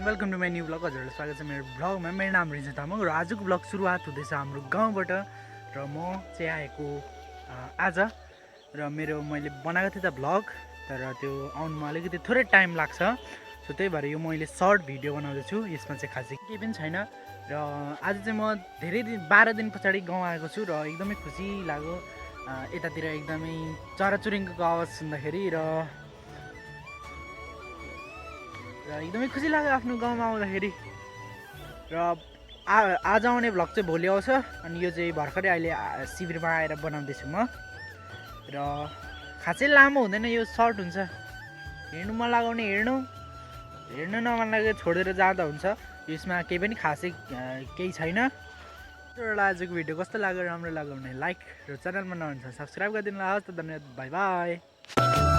Welcome to my new blog. हजुरहरूलाई स्वागत छ मेरो ब्लगमा। मेरो नाम रिजु तामाङ र आजको ब्लग सुरुवात हुँदैछ हाम्रो गाउँबाट र म चाहिँ आएको आज र मैले बनाएको थिएँ त ब्लग, तर त्यो आउनुमा अलिकति थोरै टाइम लाग्छ। सो त्यही भएर यो मैले सर्ट भिडियो बनाउँदैछु। यसमा चाहिँ खासै केही पनि छैन र आज चाहिँ म धेरै दिन 12 दिन पछाडि गाउँ आएको छु र एकदमै खुसी लाग्यो। यतातिर एकदमै चराचुरुङ्गीको आवाज सुन्दाखेरि र एकदमै खुसी लाग्यो आफ्नो गाउँमा आउँदाखेरि। र आज आउने भ्लग चाहिँ भोलि आउँछ अनि यो चाहिँ भर्खरै अहिले शिविरमा आएर बनाउँदैछु म। र खासै लामो हुँदैन, यो सर्ट हुन्छ। हेर्नु मन लगाउने हेर्नु नमन लाग्यो छोडेर जाँदा हुन्छ। यसमा केही पनि खासै केही छैन। आजको भिडियो कस्तो लाग्यो, राम्रो लाग्यो भने लाइक र च्यानलमा नहुन्छ सब्सक्राइब गरिदिनु होला। हस् त, धन्यवाद, बाई बाई।